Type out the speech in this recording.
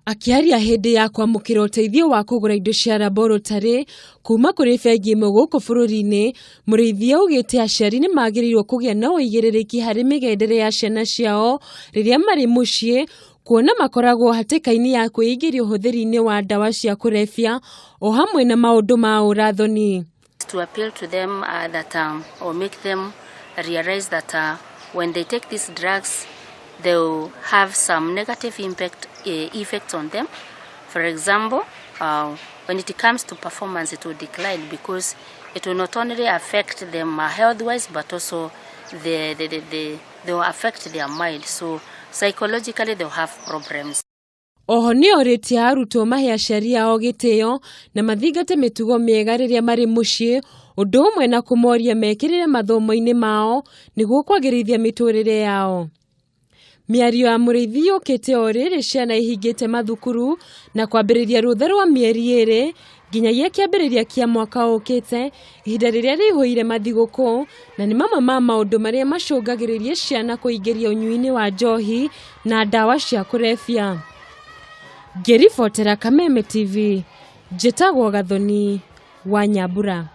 Akĩaria hĩndĩ ya kwamũkĩra ũteithio wa kũgũra indo cia laboratory kuma kũrĩ bengi ĩmwe gũkũ bũrũri-inĩ, Mũrĩithi augĩte aciari nĩ magĩrĩirwo kũgĩa na ũigĩrĩrĩki harĩ mĩgendere ya ciana ciao rĩrĩa marĩ mũciĩ kuona makoragwo hatĩka-inĩ ya kwĩingĩria ũhũthĩri-inĩ wa ndawa cia kũrebia o hamwe na maũndũ ma ũrathoni. To appeal to them that or make them realize that when they take these drugs they will have some negative impact effects on them. For example, when it comes to performance, it will decline because it will not only affect them health-wise, but also they will affect their mind. So psychologically they'll have problems. Oho nĩ orĩtie arutwo mahe aciari ao gĩtĩo na mathingate mĩtugo mĩega rĩrĩa marĩ mũciĩ, ũndũ ũmwe na kũmoria mekĩrĩre mathomo-inĩ mao nĩguo kwagĩrithia mĩtũrĩre yao. Mĩario ya Mũrĩithi yũkĩte o rĩrĩ ciana ihingĩte mathukuru na kwambĩrĩria rũtha rwa mĩeri ĩrĩ nginyagia kĩambĩrĩria kĩa mwaka ũkĩte, ihinda rĩrĩa rĩihũire mathigũkũ, na nĩ mamwe ma maũndũ marĩa macũngagĩrĩria ciana kũingĩria ũnyui-inĩ wa njohi na ndawa cia kũrebia. Ngĩribotera Kameme TV, njĩtagwo Gathoni wa Nyambura.